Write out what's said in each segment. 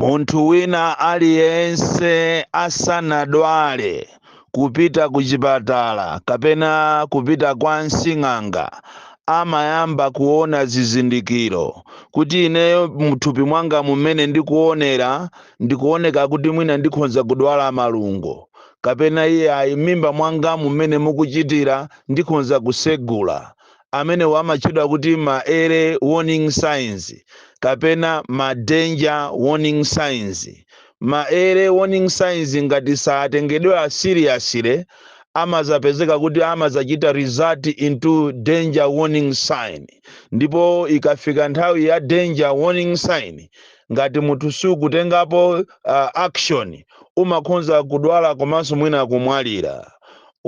Munthu wina aliyense asanadwale kupita kuchipatala kapena kupita kwa msing'anga, amayamba kuona zizindikiro kuti ineyo mthupi mwanga mumene ndikuonera, ndikuoneka kuti mwina ndikhonza kudwala malungo, kapena iye ayi, mimba mwanga mumene mukuchitira ndikhonza kusegula. Amene amatchedwa kuti ma early warning signs kapena ma danger warning signs. Ma early warning signs ngati satengedwa seriously, amazapezeka kuti amazachita result into danger warning sign. Ndipo ikafika nthawi ya danger warning sign, ngati munthu sukutengapo action, umakhonza kudwala komanso mwina kumwalira.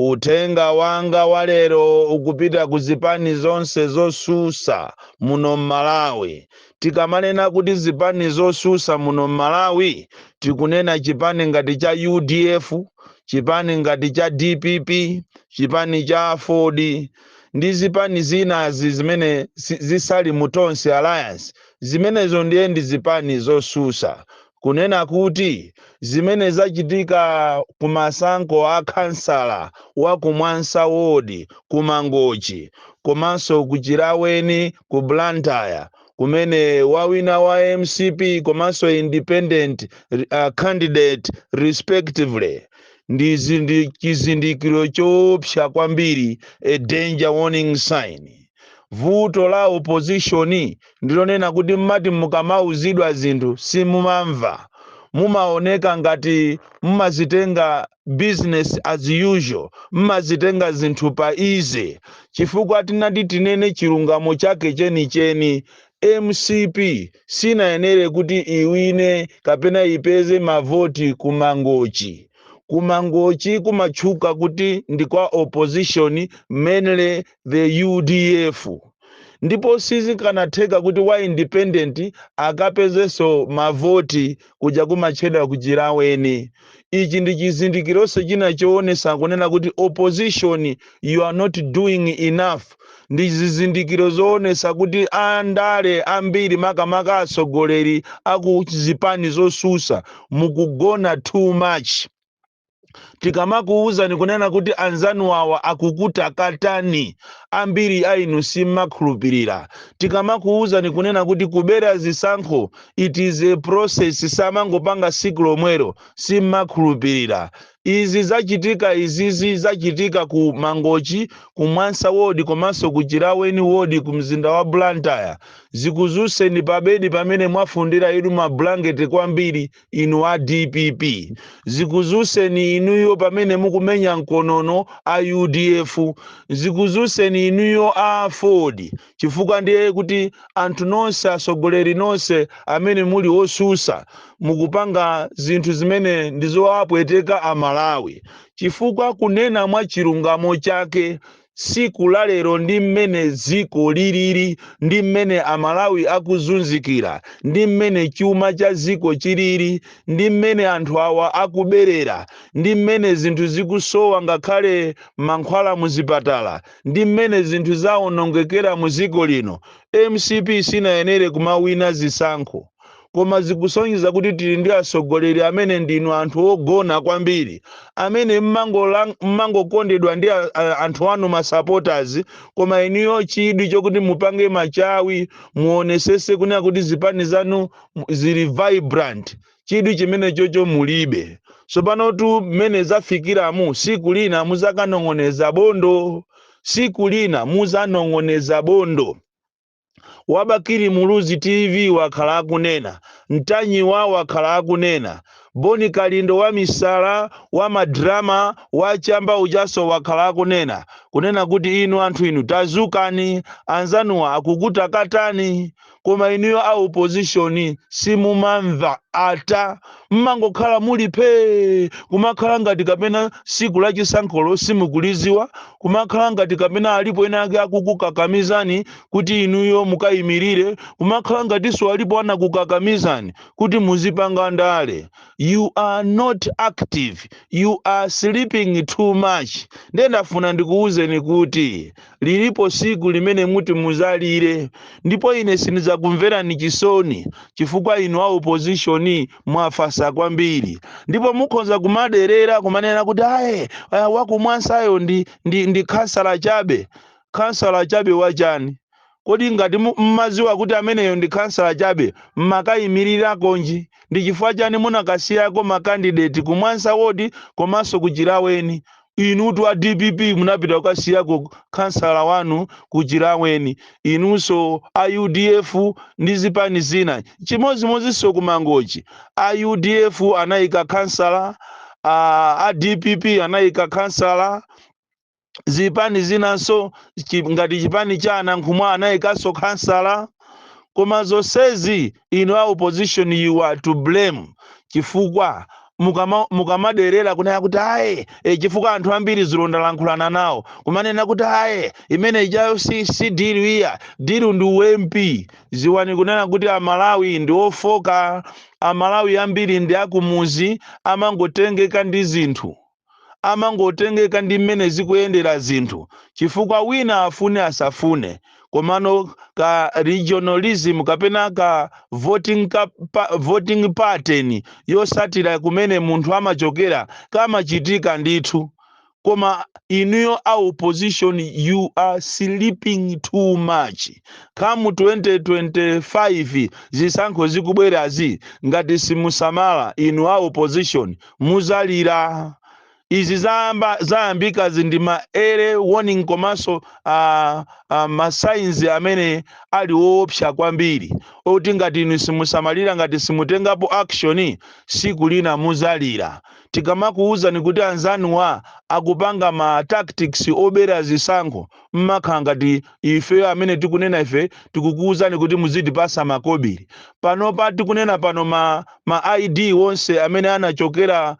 Uthenga wanga walero ukupita ku zipani zonse zosusa muno Mmalawi. Tikamanena kuti zipani zosusa muno Mmalawi, tikunena chipani ngati cha UDF, chipani ngati cha DPP, chipani cha AFORD ndi zipani zinazi zimene zisali mu Tonse Alliance. Zimenezo ndiye ndi zipani zosusa. Kunena kuti zimene zachitika ku masankho a khansala wa ku Mwansa Ward ku Mangochi komanso ku Chilaweni ku Blantyre, kumene wawina wa MCP komanso independent candidate respectively, ndi chizindikiro choopsa kwambiri, a danger warning sign. Vuto la opposition ndilonena kuti mmati mukamauzidwa zinthu simumamva, mumaoneka ngati mmazitenga business as usual, mmazitenga zinthu pa easy. Chifukwa tinati tinene chilungamo chake chenicheni, MCP sinayenere kuti iwine kapena ipeze mavoti ku Mangochi. Ku Mangochi kumatchuka kuti ndi kwa opposition, mainly the UDF, ndipo sizikanatheka kuti wa independent akapezenso mavoti kuja kumatchedwa kuchilaweni. Ichi ndi chizindikironso china choonesa kunena kuti opposition, you are not doing enough. Ndi zizindikiro zoonesa kuti andale ambiri, makamaka atsogoleri aku zipani zosusa, mukugona too much. Tikamakuwuzani kunena kuti anzanu awa akukutakatani, ambiri a inu simmakhulupirira. Tikamakuwuzani kunena kuti kubera zisankho, it is a process, samangopanga siku lomwero, simmakhulupirira. Izi zachitika, izizi zachitika ku Mangochi, ku Mwansa Ward komanso ku Chilaweni Ward ku mzinda wa Blantyre, zikuzuseni pabedi pamene mwafundira inu mablanketi kwambiri inu a DPP, zikuzuseni inuyo pamene mukumenya mkonono a UDF, zikuzuseni inuyo a AFORD, chifukwa ndiye kuti anthu nonse, atsogoleri nonse amene muli osusa, mukupanga zinthu zimene ndizowapweteka Amalawi. Chifukwa kunena mwa chilungamo chake, siku la lero ndi mmene dziko lilili, ndi mmene Amalawi akuzunzikira, ndi mmene chuma cha dziko chilili, ndi mmene anthu awa akuberera, ndi mmene zinthu zikusowa, ngakhale mankhwala muzipatala, ndi mmene zinthu zawonongekera mu dziko lino, MCP sinayenere kumawina zisankho. Koma zikusonyeza kuti tili ndi atsogoleri amene ndinu anthu ogona kwambiri, amene mmangokondedwa ndi anthu anu, ma supporters, koma inuyo chidwi chokuti mupange machawi, muonesese kunena kuti zipani zanu zili vibrant, chidwi chimene chocho mulibe. Tsopano tu mmene zafikiramu, siku lina muzakanong'oneza bondo, siku lina muzanong'oneza bondo. Wa Bakili Muluzi TV wakhala akunena, Mtanyiwa wakhala akunena, Boni Kalindo wa misala wa madrama wa chamba ujaso wakhala akunena, kunena kuti inu anthu inu tazukani, anzanuwa akukutakatani. Koma inuyo a opposition simumamva ata, mmangokhala muli phee, kumakhala ngati kapena siku la chisankholo simukuliziwa, kumakhala ngati kapena alipo ena ake akukukakamizani kuti inuyo mukayimirire, kumakhala ngatinso alipo anakukakamizani kuti muzipanga ndale. You are not active, you are sleeping too much. Ndiye ndafuna ndikuwuzeni kuti lilipo siku limene muti muzalire, ndipo ine sindidzakumverani chisoni, chifukwa inu a opposition Opposition, mwafasa kwambiri, ndipo mukhoza kumaderera, kumanena kuti aye, wakumwansayo ndi khansala chabe. Khansala chabe wachani? Kodi ngati mmaziwa kuti ameneyo ndi khansala chabe, mmakayimirirako konji? Ndi chifukwa chani munakasiyako ma candidate kumwansa ward komanso kuchilaweni? Inutu a DPP munapita kukasiyako khansala wanu kuchilaweni, inunso a UDF ndi zipani zina chimodzimodzinso. Kumangochi a UDF anayika khansala, a DPP anayika khansala, zipani zinanso ngati chipani cha Anankhumwa anayikanso khansala. Koma zonsezi inu a opposition, you are to blame, chifukwa mukamaderera kunena kuti aye, chifukwa anthu ambiri zilondalankhulana nawo kumanena kuti aye, imene ijayo si deal iya, deal ndi u MP. Ziwani kunena kuti Amalawi ndi ofoka. Amalawi ambiri ndi akumuzi, amangotengeka ndi zinthu, amangotengeka ndi mmene zikuyendera zinthu, chifukwa wina afune asafune, komano ka regionalism kapena ka voting pattern yosatira kumene munthu amachokera kamachitika ndithu. Koma inuyo a opposition, you are sleeping too much. Come 2025, zisankho zikubwerazi, ngati simusamala inu a opposition, muzalira. Izi zayambikazi ndi ma early warning komanso ma signs amene ali woopsa kwambiri, oti ngati inu simusamalira, ngati simutengapo action, siku lina muzalira. Tikamakuwuzani kuti anzanuwa akupanga ma tactics obera zisankho, mmakhala ngati ife amene tikunena. Ife tikukuwuzani kuti muzitipasa makobiri. Panopa tikunena pano, ma ID wonse amene anachokera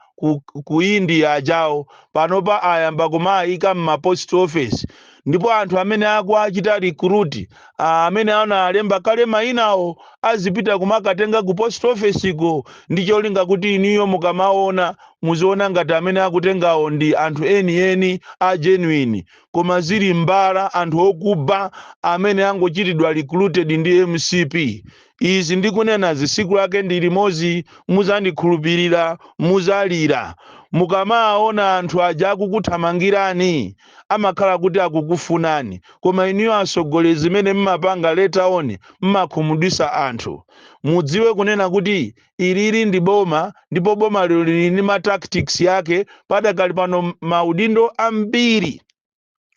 ku India ajawo panopa ayamba kumayika mma post office, ndipo anthu amene akuachita recruit, amene analemba kale mayinawo, azipita kumakatenga ku post office ko, ndi cholinga kuti iniyo mukamaona muziona ngati amene akutengawo ndi anthu enieni a genuine, koma zili mbala, anthu okuba amene angochitidwa recruited ndi MCP. Izi ndikunena zisiku lake ndi limodzi, muzandikhulupirira, muzalira. Mukamaona anthu aja akukuthamangirani, amakhala kuti akukufunani, koma iniyo atsogoleri, zimene mmapanga later on mmakhumudwisa anthu. Mudziwe kunena kuti ilili ndi boma, ndipo boma lilo lili ndi ma tactics yake. Padakali pano maudindo ambiri,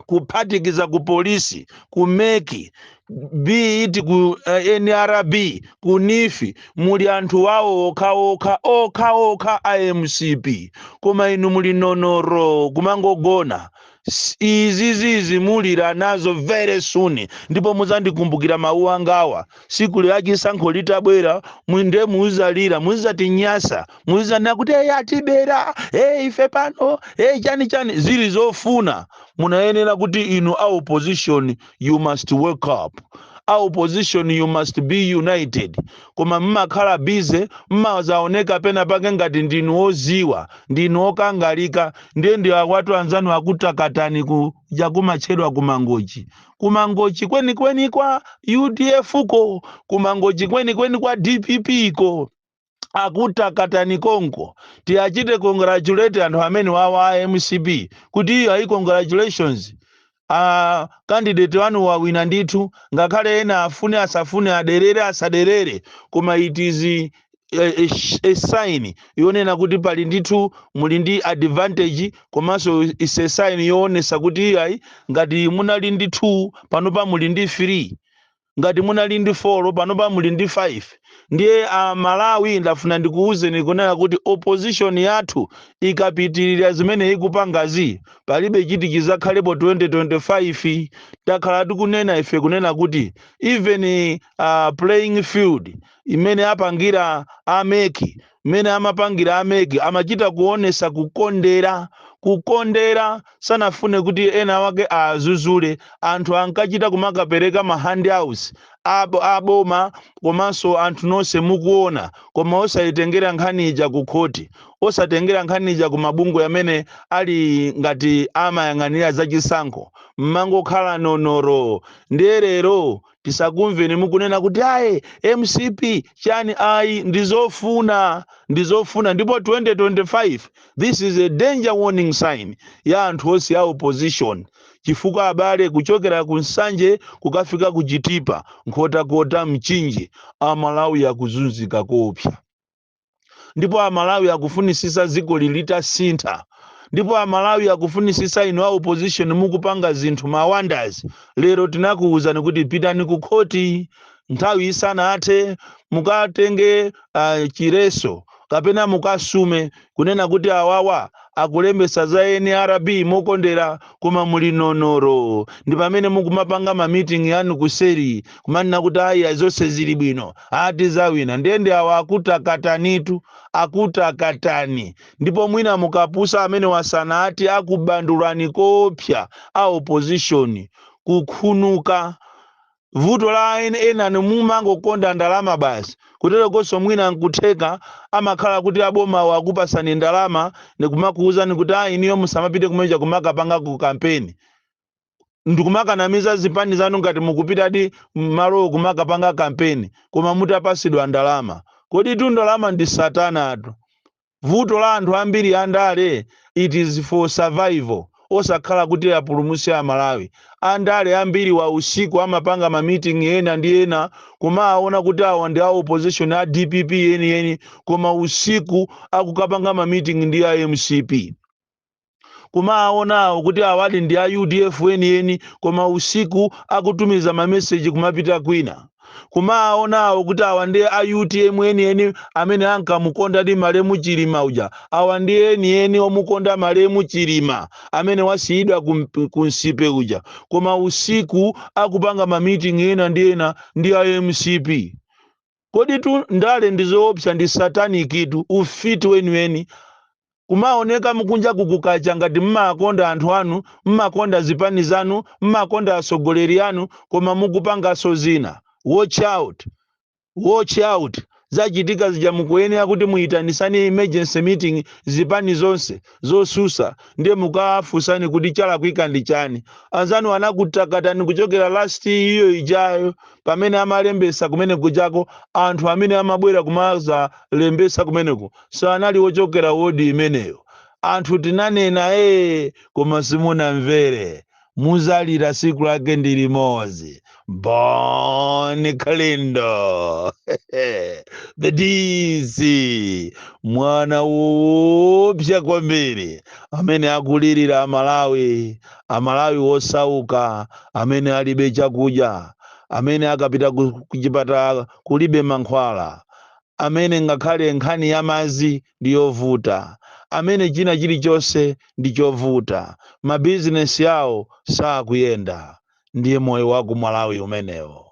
kuphatikiza ku polisi, ku MEC, be it ku NRB, ku NEEF, muli anthu wawo okhaokha okhaokha a MCP, koma inu muli nonoro kumangogona. Izi zizi mulira nazo very soon, ndipo muzandikumbukira mawu angawa. Siku lachisankho litabwera, mwinde muzalira, muzatinyasa, muzanena kuti eyi, atibera, eyi, ife pano, eyi, chani chani. Zili zofuna munayenera kuti inu a opposition, you must wake up. A opposition, you must be united, koma mmakhala busy, mmazaoneka pena pake ngati ndinu oziwa, ndinu okangalika. Ndiye ndi akwatu anzanu akutakatani ku jakumatchedwa kumangochi, kumangochi kwenikweni kwa UDF ko, kumangochi kwenikweni kwa DPP ko, akutakatani konko. Tiyachite congratulate anthu amene wawa a MCP kuti iyo ayi, congratulations, candidate wanu wawina ndithu, ngakhale ena afune asafune, aderere asaderere, koma it is a sign yonena kuti pali ndithu muli ndi advantage, komanso is a sign yoonesa kuti iyayi, ngati munali ndi 2, panopa muli ndi 3, ngati munali ndi 4, panopa muli ndi 5. Ndiye a Malawi, ndafuna ndikuwuzeni kunena kuti opposition yathu ikapitirira zimene ikupangazi, palibe chiti chizakhalepo 2025. Takhala tikunena ife kunena kuti even playing field imene apangira a MEC, imene amapangira a MEC, amachita kuonesa kukondera, kukondera, sanafune kuti ena wake azuzule. Anthu ankachita kumakapereka ma handouts aboma, komanso anthu nonse mukuona, koma osayitengera nkhani ija ku khoti, osatengera nkhani ija ku mabungwe amene ali ngati amayang'anira zachisankho, mmangokhala nonoro. Ndiye lero Tisakumveni mukunena kuti ayi, MCP chani, ayi, ndizofuna, ndizofuna. Ndipo 2025, this is a danger warning sign ya anthu onse a opposition, chifukwa abale, kuchokera ku Nsanje kukafika ku Chitipa, Nkhotakota, Mchinji, Amalawi akuzunzika koopsa. Ndipo Amalawi akufunisisa dziko litasintha. Ndipo Amalawi akufunisisa inu a opposition mukupanga zinthu ma wonders. Lero tinakuwuzani kuti pitani ku khoti nthawi isanathe, mukatenge chireso kapena mukasume kunena kuti awawa akulembesa za NRB mokondera, koma muli nonoro. Ndi pamene mukumapanga ma meeting yanu kuseri, kumanena kuti ayi, zonse zili bwino, ati zawina. Ndende awa akutakatanitu, akutakatani. Ndipo mwina mukapusa, amene wasana ati akubandulani kopsa a opposition kukhunuka. Vuto la ena mumangokonda ndalama basi. Kuterekonso mwina nkutheka amakhala kuti abomawo akupasani ndalama ndikumakuwuzani kuti ayi, iniyo musamapite kumeja kumakapanga ku kampeni, ndikumakanamiza zipani zanu ngati mukupitadi malowo kumakapanga kampeni, koma mutapasidwa ndalama. Kodi tu ndalama ndi satanatu. Vuto la anthu ambiri andale, it is for survival, osakhala kuti apulumutse Amalawi. Andale ambiri wa usiku amapanga ma meeting ena ndi ena, kumaona kuti awa ndi a opposition a DPP enieni, koma usiku akukapanga ma meeting ndi a MCP. Kumaonawo kuti awali ndi a UDF enieni, koma usiku akutumiza mameseji kumapita kwina. Kumaonawo kuti awa ndi a UTM enieni, amene ankamukonda ndi malemu Chilima uja, awa ndi enieni omukonda malemu Chilima amene wasiyidwa ku Nsipe uja, koma usiku akupanga ma meeting ena ndi ena ndi a MCP. Kodi tu ndale ndi zoopsa, ndi satanic tu, ufiti weniweni. Kumaoneka mukunja kukukacha ngati mmakonda anthu anu, mmakonda zipani zanu, mmakonda atsogoleri anu, koma mukupanganso zina. Watch out, watch out. Zachitika zija, mukuyenera kuti muyitanisani emergency meeting zipani zonse zosusa, ndiye mukafunsani kuti chalakwika ndi chani. Anzanu anakutakatani kuchokera last iyo ijayo pamene amalembesa kumene kujako. Anthu amene amabwera kumazalembesa kumeneko sanali wochokera wodi imeneyo. Anthu tinanena ee, koma simunamvere. Muzalira siku lake ndi limodzi. Bon Kalindo, the DC, mwana woopsa kwambiri amene akulirira Amalawi, Amalawi wosauka amene alibe chakudya, amene akapita ku chipatala kulibe mankhwala, amene ngakhale nkhani ya madzi ndi yovuta, amene china chilichonse ndi chovuta, mabizinesi yawo sakuyenda. Ndiye moyo wa ku Malawi umenewo.